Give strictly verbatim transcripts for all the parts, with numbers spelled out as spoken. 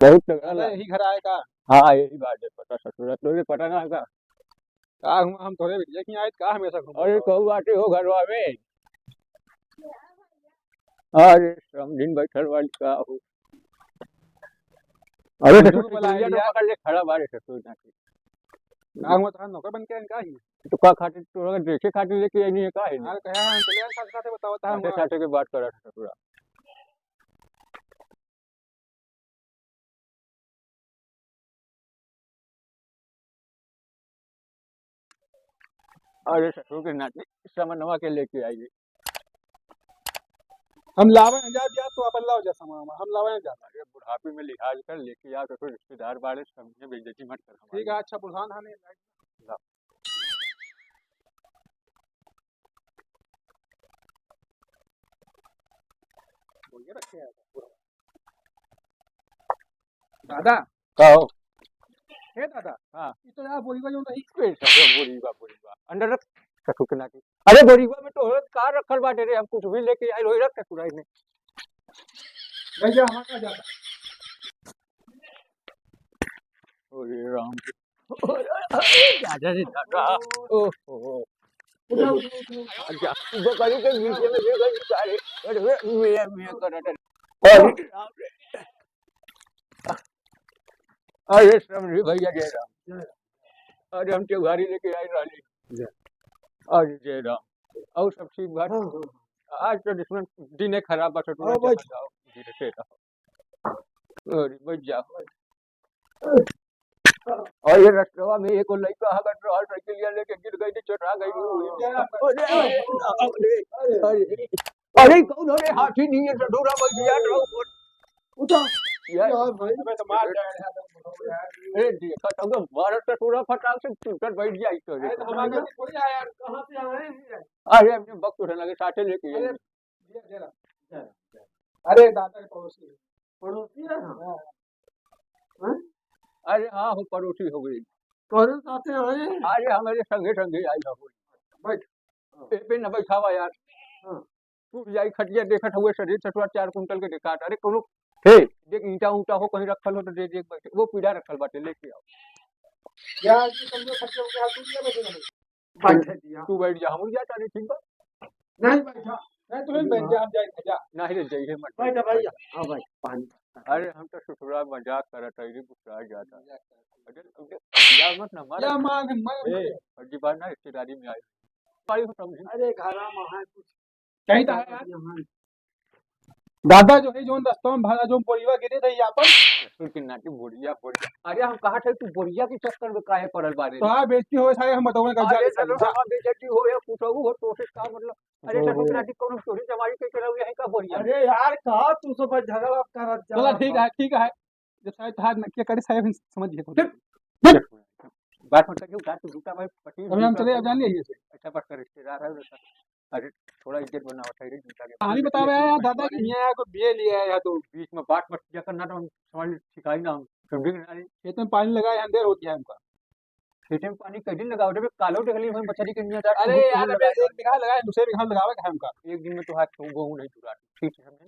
बहुत तगड़ा दादा, लगा। यही घर आए का? हाँ, यही बात है, पता ससुरा, तोरे पता ना है का? का हुआ, हम तोरे बिटिया की आए का हमेशा घूमत अरे, हवा? कहू बाटे हो घरवा में? अरे, समझिन बैठल बाड़ी का हो? अरे, हम ससुर, तुमको बुलाए बिटिया तो लिया। पकड़ ले, खड़ा बाड़े ससुर जाके। का हुआ, तोरा नौकर बन के आइन का ही? तो का खातिर, तोरा देखे खातिर लेके आइनी है का है? अरे, कहे हम चले आए साथ साथे, बताओ, बताओ साथे हुआ। साथे के बात करत ससुरा। अरे ससुर के नाती समनवा के लेके आई। हम लावे ना जा दिया तो अपन लाओ जा सामान, हम लावे ना जा। अरे बुढ़ापी में लिहाज कर लेके आ, ससुर रिश्तेदार बाड़े, सबने बेइज्जती मत कर हमारी। ठीक है, अच्छा बुढ़ान हने। ला। बोलिए रखे हैं। दादा। का हो? हे दादा। हाँ। ई तो यार बोरीबा जो नहीं। ए, ससुर बोरीबा, बोरीबा। अंदर रख, ससुर के नाती। अरे बोरीबा में तो का रखल बाटे रे, हम कुछ भी लेके आइल होई, रख ससुर आई में। भैया, हमारा जाता। अरे राम। अरे, अरे, दादा रे दादा। ओहो। उठा, उठा, उठा, उठा। अच्छा, बकरी के नीचे में भी गई सारे। अरे, वे, वे, वे करत है। अरे राम रे। अरे समझी भैया, जय राम। जय राम। अरे हम त्योहारी लेके आए रहली। जय। अरे जय राम। और सब ठीक बात? हाँ, हाँ, हाँ। आज तो दुश्मन दिन है खराब, बस हाँ, थोड़ा बैठ। जल्दी आओ, धीरे से रहो। अरे, बैठ जाओ। और ये रस्तवा में एगो लइका हगत रहल, साइकिलिया लेके गिर गई, चोट आ गई। अरे, अरे, अरे, अरे, अरे, कौन हो रे? हाथी नहीं है, ससुरा बैठ गया, रहो। उठा। यार। यार भाई। अबे तो मार जाए यार, यार। अरे, देखा तो, मारा ससुरा फटाक से टूटत बैठ गया, इस तरह अरे, से। तो हमारे घर थोड़ी आया यार, कहाँ से आए हैं यार? अरे, अपने वक्त उठे लगे, साथे लेके अरे, आइए। ये, ये रहा, ये रहा, ये रहा। अरे, दादा के पड़ोसी है। पड़ोसी है? हाँ। हाँ? हाँ? अरे हाँ, हो पड़ोसी हो गई। तोहरे साथे है? अरे हमरे संगे संगे आई हो। बैठ। ए पे न बैठावा यार। हाँ। तू जाई खटिया देखत हुए शरीर ससुरा चार कुंटल के देखात। अरे कोनो हे, देख ईंटा ऊंटा हो कहीं रखल हो तो दे दे बैठे। वो पीढ़ा रखल बाटे, लेके आओ। यार, ये समझो खटिया उठा तू ये बैठे रहो। बैठ जा। तू बैठ जा, हम जा तानी, ठीक बा? नहीं बैठा। नहीं, तू ही बैठ जा, हम जाए, जा। नहीं रे, जाइए मत। बैठ जा भैया। हाँ भाई, पानी। अरे, हम तो ससुरा मजाक करत हई रे, गुस्सा जाता। मजाक करत हई। अरे, अरे, यार मत ना मार। या मार, मार। ए, अगली बार ना रिश्तेदारी में आए। भाई हो समझे। अरे, घरा में है कुछ। कहीं तो है यार। यहाँ। दादा जो है, जोन रस्तवा में भाला, जोन बोरिया गिरे रही अपन। ससुर के नाती बोरिया, बोरिया। अरे, हम कहा थे, तू बोरिया के चक्कर में काहे पड़ल बारे? तो हाँ, बेइज्जती होए, सारे हम बताओ ना, कब अरे, जाके चलो, समझा। हाँ, बेइज्जती होए, कुछ हो, तो से का मतलब? अरे, तो ससुर के नाती कौनो चोरी चमारी के चला हुआ है का बोरिया? अरे यार, का तू सब झगड़ा करत जा चला, ठीक रहा? है, ठीक है। जब साहब तहार नकिया करे, साहब हम समझ गए। चुप। चुप। बात मत करिए, उतार तू जूता भाई, पटी अभी हम जूता चले, अब जान लिए से। अच्छा, बात कर, रिश्तेदार है, वैसा। अरे, थोड़ा इज्जत बनाओ, ठहरे जूता के। कहानी बतावे आया, दादा, कि यहाँ को बिया लिया है, या तो बीच में बात मत किया करना, तो हम समझ सिखाई ना, हम समझे कि नहीं? खेत में पानी लगाए, अंधेर हो गया हमका। खेते में पानी कई दिन लगावे रे, कालो देखली हम मछली के निया जात अरे बहुत यार, दूर अबे लगाए। एक बीघा लगाए, दूसरे बीघा में लगावे का हमका। एक दिन में तो हाथ को गोहूं नहीं चुरा, ठीक है, समझे?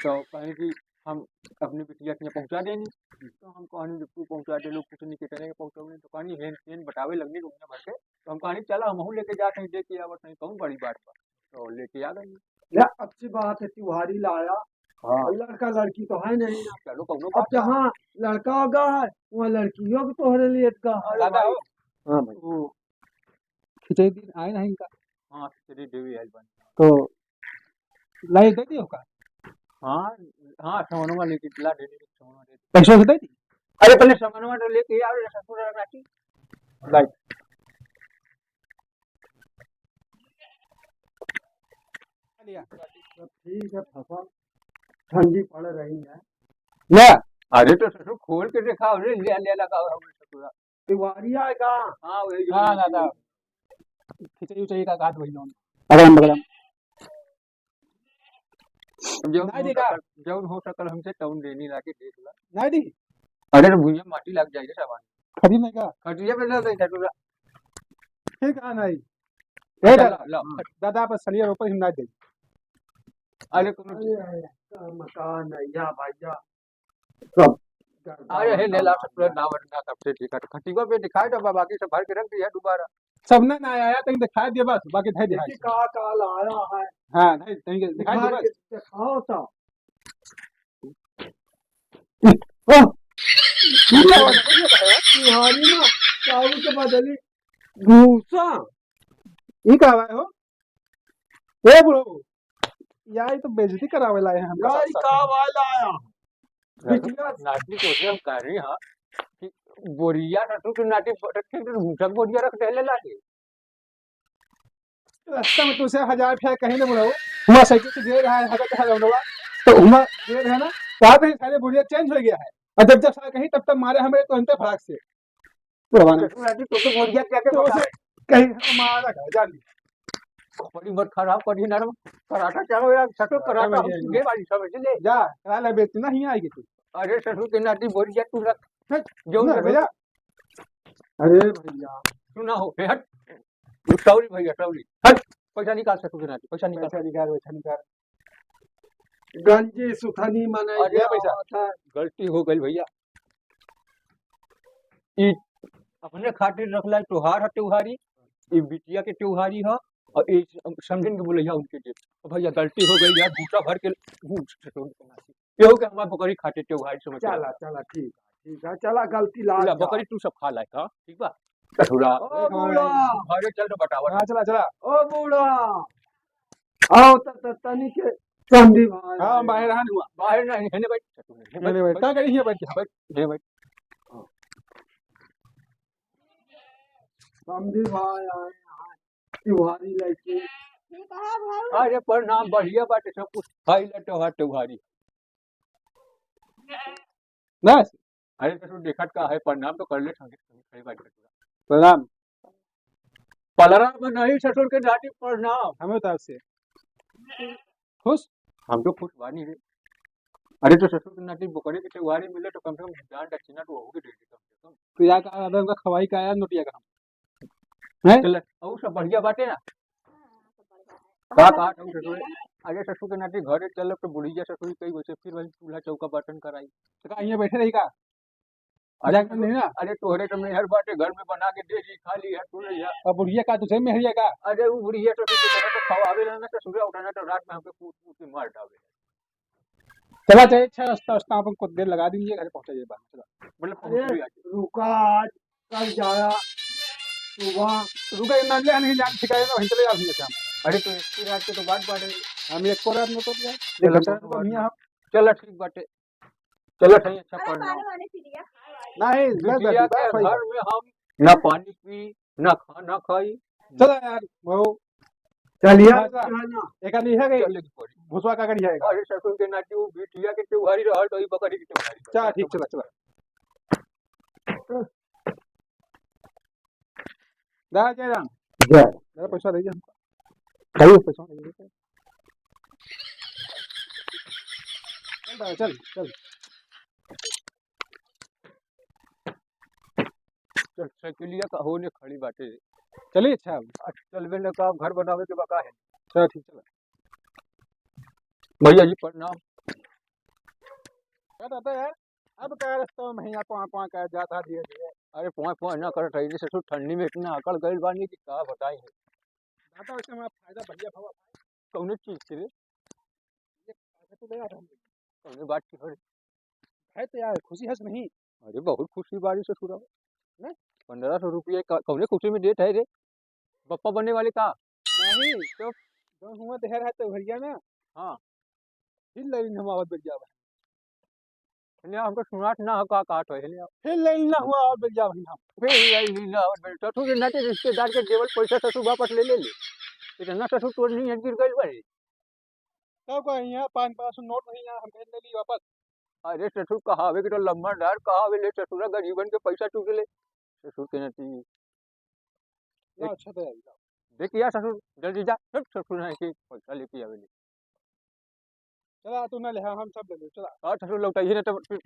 तो कहीं कि हम अपनी बिटिया के यहाँ पहुँचा देनी, तो हम कहनी, "जब तू पहुँचा दे, लोग कुछ नहीं कहते, नहीं पहुँचाओ नहीं," तो कहनी, हेन तेन बतावे लगनी दुनिया भर के। तो हम कहनी, "चला, हमहू लेके जात हई, दे के आवत हई, कौन बड़ी बात बा?" तो लेके आ गई। या अच्छी बात है, त्योहारी लाया। हाँ। और लड़का लड़की तो है नहीं। चलो, कौनो अब बात जहाँ लड़का गा है, वहाँ लड़कियों को तोहरे लिए गा है। दादा हो। हाँ भाई। वो खिचड़ी दिन आए नहीं इनका। हाँ, खिचड़ी देवी आइल बानी। तो लाई दे दियो का? हाँ, हाँ, समनवा लेके ला दे दे, समनवा दे दे। पैसा से दे दी? अरे, पहले समनवा तो लेके आओ, ये ससुर वाला नाती। लाई। लिया। तो ठीक है, फसल ठंडी पड़ रही है। ले, अरे तो ससुर खोल के दिखाओ रे, ले, ले लगाओ हम ससुरा। तिवारिया है का? हाँ, वही जो हाँ, दादा। खिचड़ी उचड़ी का काट वही लोग। अगरम बगरम। जौन नहीं हो देगा। सकल, जौन हो सकल हमसे तौन देनी लाके देख ला। नहीं दी। अरे तो भुइया माटी लग जाएगी सामान। खड़ी नहीं का? खटिया पे ना दे ससुरा। ठीक है, नहीं। ए चल, दादा, ला, ला। दादा, पर सलिया ऊपर ही ना दे। अरे कोनो अरे, अरे, मकान है, या भैया। सब। अरे हे, ले ला, सब पूरा नाव ना, सबसे ठीक है। खटिवा पे दिखाए दो, बाकी सब भर के रख दिया दोबारा। सब ना, ना आया, तनी दिखाए दिया बस, बाकी धै दिखाए। देखी का का लाया है। हाँ, धै, तनी के दिखाए दिया भर बस। के दिखाओ तो। ओह! ई का बात है? तिहारी ना, चाउर के बदली भूसा। ई का बात हो? ए बुढ़ऊ, यार, ई तो बेइज्जती करावे लाए हैं हमका यार, ई सब का साथ। वाला आया? बिटिया। नाटी तो से हम कह रही हाँ कि बोरिया ना तू, तू नाटी रख के तू भूसा के बोरिया रख देले लागे। रास्ता में तुझसे हजार फेर कहीं ना बुढ़ऊ, हुआ साइकिल से गिर रहा है, हगत है लौंडवा, तो हुआ गिर रहा है ना, वहाँ पे सारे बोरिया चेंज हो गया है। और जब जब साला कहीं तब तब मारे हमें तो अंते फराक से। बुढ़वा ने। तो तू राजू, तो, तो बोरिया क्या क्या तो बता? उसे कहीं मारा कर, जान ले। बड़ी मत खराब करी ना रे। कराटा क्या हो यार, ससुर कराटा कराटा हम भैया। सीखे वाली समझ ले। जा, करा ले बेटी, नहीं आएगी तू। अरे ससुर के नाती बोरिया तू रख। हट, जो ना ना भैया। अरे भैया। सुना हो, ए हट। Sorry भैया, sorry। हट, पैसा निकाल ससुर के नाती, पैसा निकाल। पैसा निकाल, पैसा निकाल। गंजी सुथनी मने अरे ये पैसा। गलती हो गई भैया। ई अपने खातिर रखला है, त्योहार है, त्योहारी, ई बिटिया के त्योहारी है, और ई समझिन के बोलैया उनके दे। तो भैया गलती हो गई यार, भूसा भर के भूस से तोड़ के नाची। केहू के हमार बकरी खातिर त्योहारी समझ के चला, रखा। चला, ठीक है, ठीक है, चला गलती ला ला, जा। बकरी तू सब खा लाए का, ठीक बा? ससुरा। ओ बूढ़ा। घरे चल तो बटावा। हाँ, चला, चला। ओ बूढ़ा। आओ त, त, तनी के समधी भाई हाँ, आए। बाहर आ हुआ। बाहर नहीं, हेने बैठ। हेने बैठ। का करी हियाँ बैठ के? बैठ, हेने बैठ। समधी भाई आए हैं, तिवारी लइके। अरे प्रणाम, बढ़िया बाटे सब कुछ। खाई ले त्योहार, त्योहारी। बस। अरे ससुर देखत का है, प्रणाम तो कर ले, संगे संगे खड़ी बात कर। प्रणाम। पलरा में नहीं ससुर के नाती प्रणाम। हमें तो आपसे। खुश? हम तो खुश बानी रे। अरे तो ससुर के नाती बोकरे के त्योहारी मिले तो कम से कम दान दक्षिणा तो होगी दे दे कम से कम। तो या का, अबे उनका खवाई का यार नोटिया का हम। हैं? चल, और सब बढ़िया बाटे ना? का कहा था ससुर? अरे ससुर के नाती घरे चलब तो बुढ़िया ससुर कई वैसे फिर वही चूल्हा चौका बर्तन कराई। तो का यहाँ बैठे रही का? अरे जाके नहीं ना। अरे तोहरे तो मेहर बाटे, घर में बना के दे दी, खा ली है, तू ले जा। अब बुढ़िया का तुझे मेहरिया का? अरे वो बुढ़िया तो तू तो खवावे ला ना ससुर, उठाना तो रात में हमको कूट कूट के मार डावे। चला, चला, अच्छा रास्ता, रास्ता अपन कुछ देर लगा देंगे, घर पहुंचा जाए बाद में, चला। मतलब पहुंच अरे, भी आ जाए। रुका, आज कल जाया, सुबह। रुका, ये नंगे नहीं जान ठिकाने ना, वहीं चले जाओ, भैया, शाम। अरे, तो एक ही रात के तो बात बाटे। हम एक को रात में तो क्या? चलो, एक रात को भैया हम। चलो, ठीक बाटे। चलो, सही, अच्छा अरे, पढ़ना। पानी वानी पी लिया, खाए वाए। नहीं, मैं बिटिया बैठी, के बैठ, घर में हम ना पानी पी, ना खाना खाई। चला यार, वो चलिए, हाँ, चला। एक आदमी है गई। चले के पड़ी। भुसवा का गाड़ी है। अरे ससुर के नाती वो बिटिया के त्योहारी रहल तो ई बकरी के त्योहारी। चला, ठीक, चला, चला। दा जय राम। जय। जरा पैसा दे दे हमको। कहिए। पैसा दे दे। चल बा, चल, चल। चल, साइकिलिया का होने खड़ी बाटे। चलिए, अच्छा। अच्छा, चलबे न का, घर बनावे के बका है। चल, ठीक, चल। भैया जी, प्रणाम। क्या दादा यार, अब का रास्ता में भैया, कुआं, कुआं का जाता धीरे, धीरे। अरे, कुआं, कुआं ना करत है, जैसे सो ठंडी में इतना अकड़ गइल बानी कि का बताई है। दादा, वैसे हमारा फायदा भैया भवा। कौने चीज के रे? ये फायदा तो गया था हम। कौने बात की हो रे? है तो यार, खुशी है कि नहीं? अरे, बहुत खुशी बारी ससुरा। नहीं? पन्द्रह सौ रुपया का, कौने खुशी में देत है रे? बप्पा बनने वाले का? नहीं, तो जो हुआ देहर है तो भैया ना। हाँ। फिर लाइन हम आवत बढ़िया बा। हेने हमको सुनात ना हो का कहत हो, हेने आओ। फिर लाइन ना हुआ और बढ़िया भाई हम। फिर लाइन ना हो, बढ़िया। तो तू के नाते रिश्तेदार के देवल पैसा ससुर वापस ले ले ले। इतना ससुर तोर नहीं है, गिर गइल बारे। तब का यहाँ पाँच पाँच सौ नोट नहीं है, हम ले ली वापस। अरे ससुर कहावे के तो लम्बा डार कहावे ले, ससुरा गरीबन के पैसा चुग ले। ससुर के नाती। ना, अच्छा तो है। देख यार ससुर, जल्दी जा, हट ससुर है कि पैसा लेके आवे ले। चला, तू ना ले, हाँ, हम सब ले ले, चला। हाँ, ससुर लौटाइए ना, तब फिर